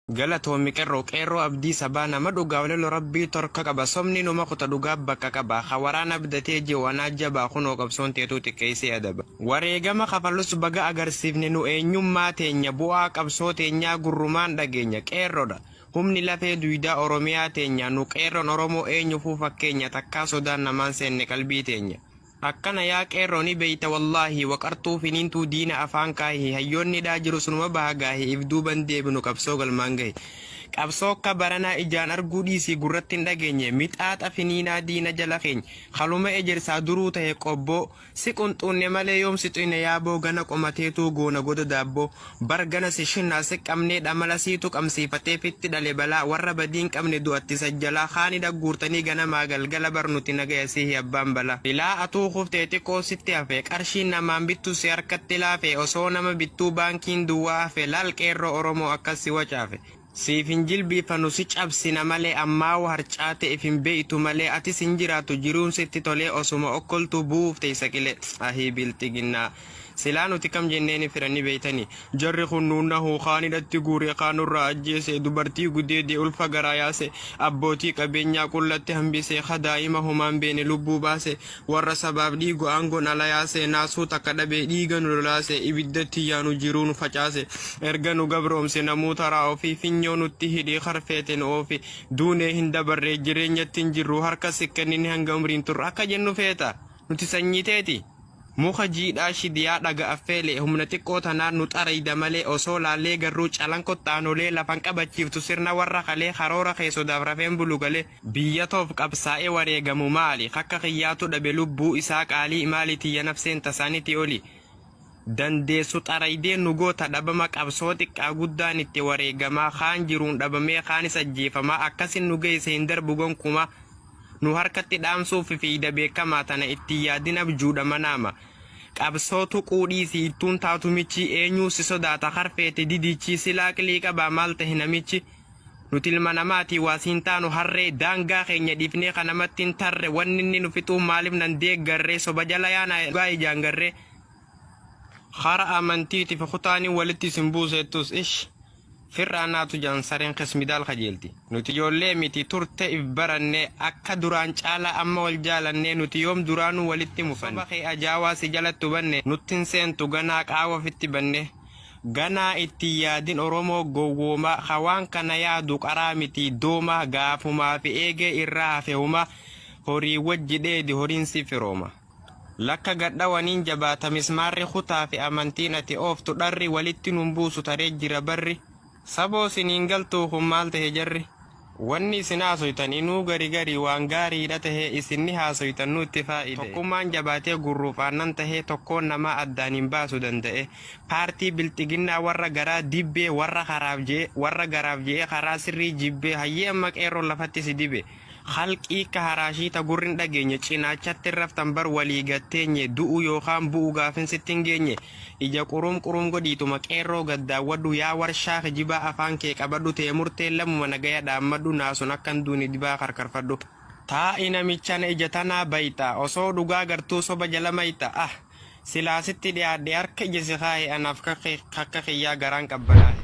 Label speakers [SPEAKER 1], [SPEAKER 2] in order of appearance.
[SPEAKER 1] Galatoomi qerroo qeerroo abdii sabaa nama dhugaaf lolu rabbiitu harka qaba sobni numa kuta dhugaaf bakka qaba ka waraana abdatee je'u anaa jabaa kunoo qabsoon teetuu xiqqeessee adaba. Wareegama kafallus baga agarsiifne nu eenyummaa teenya bu'aa qabsoo teenyaa gurrumaan dhageenya qeerrodha humni lafee duydaa oromiyaa teenya nu qeerron oromoo eenyufuu fakkeenya takkaa sodaan namaan seenne qalbii teenya. Akkana yaa qeerroo ni beeyta wallaahi waqartuu finiintuu diina afaan kaahi hayyoonni hidhaa jirus numa baha gaahi if duuban deebinu qabsoo galmaan gahi qabsoo akka baranaa ijaan arguu dhiisii gurratti hin dhageenye mixaaxa finiinaa diina jala keenye kaluma ejersaa duruu tahe qobboo si qunxuunne malee yoom si xuyne yaaboo gana qomateetuu goona goda daabboo bar gana si shinnaa si qabnee dhamala siitu qabsiifatee fitti dhale balaa warra badii hin qabne du'atti sajjalaa kaani dhagguurtanii ganamaa galgala bar nuti nagaya sihi abbaan balaa. Silaa atuu kuftee xiqqoo sitti hafe qarshiin namaan bittu si harkatti laafe osoo nama bittuu baankiin duwwaa hafe laal qeerroo oromoo akkas si wacaafe. Siif hin jilbiifannu si cabsina malee ammaawu harcaate if hin beeytu malee atis hin jiraattu jiruun sitti tolee osuma okkoltuu bu'uuf teeysa qilee ahii bilxiginnaa silaa nuti kam jenneeni fira ni beeytani jarri kun nuun nahuu kaan hidhatti guure kaan nurraa ajjeese dubartii gudeede ulfa garaa yaase abbootii qabeenyaa qullatti hambise ka daa'ima homaan beene lubbuu baase warra sabaaf dhiigu aangoon ala yaase naasuu takka dhabee dhiiga nu lolaase ibiddatti yaanu jiruu nu facaase erga nu gabroomse namuu taraa ofii finyoo nutti hidhii karfeete nu oofi duunee hin dabarree jireenyatti hin jirru harka si kennine hanga umriin turru akka jennu feeta nuti sanyii teeti muka jiidhaa shidiyaa dhaga affeele humna xiqqoo tanaan nu xarayda malee osoo laallee garruu calanqotti aanolee lafan qabachiiftu sirna warra kalee karoora kee sodaaf rafeen bulu galee Biyya toof qabsaa'e wareegamu maali kakka kiyyaatu dhabe lubbuu isaa qaalii maali tiyya nafseen tasaaniti oli dandeessu xaraydee nu goota dhabama qabsoo xiqqaa guddaan itti wareegamaa kaan jiruun dhabamee kaanis ajjeefamaa akkasin nu geesse hin darbu gonkumaa nu harkatti dhaamsuuf fiiyda beekamaa tana itti yaadin abjuudha manaama qabsoo tuquu dhiisi ittuun taatu michii eenyuu si sodaata karfeete didichii silaa qilii qabaa maal tahe namichi Nuti ilma namaati waa siin taanu harree Daangaa keenya dhiifnee ka namatti hin tarre Wanni inni nu fixuuf maaliif nan deeggarre Soba jala yaana dhugaa ijaan garree Kara amantiiti fi kutaani walitti isin buuseettus ish Firraa naatu jaan sareen kismidaal kajeelti Nuti ijoollee miti turte if baranne Akka duraan caalaa amma wal jaalanne Nuti yoom duraanuu walitti mufanne Soba kee ajaawaa si jalatti hubanne Nuttin seentu ganaa qaawa ofitti banne Ganaa itti hin yaadin Oromoo gowwoomaa ka waan kana yaadu qaraa mitii doomaa gaafumaa fi eegee irraa hafe homaa horii wajji dheedi horiin si firooma. Lakka gadhawaniin jabaata mismaarri kutaa fi amantiin ati ooftu dharri walitti nun buusu taree jira barri. Saboo siniin galtuu kun maal tahe jarri? Wanni isin haasoytan inuu gari gari waan gaariidha tahee isin ni haasoytan nuutti faa'ida'e. Tokkummaan jabaatee gurruuf aannan tahee tokkoon namaa addaan hin baasu danda'e. Paartii bilxiginnaa warra garaa dibbee warra karaaf je'e warra garaaf je'ee karaa sirrii jibbee hayyee amma qeerroon lafatti si dibe. Khalqii akka haraashii ta gurri hin dhageenye cinaachatti hin raftan bar walii gad teenye du'u yookaan bu'u gaafin sitti hin geenye ija qurum qurum godhiituma qeerroo gad daawwadhu yaa warshaa kijibaa afaan kee qabadhu tee murteen lamuma nagaya dhaammadhu naasun akka hin duune dibaa karkarfadhu. Taa'i namichana ija tanaa bayxa osoo dhugaa gartuu soba jala mayxa ah silaa sitti dhiyaadhe harka ija si kaahe anaaf kakka kiyyaa garaan qabbanaahe.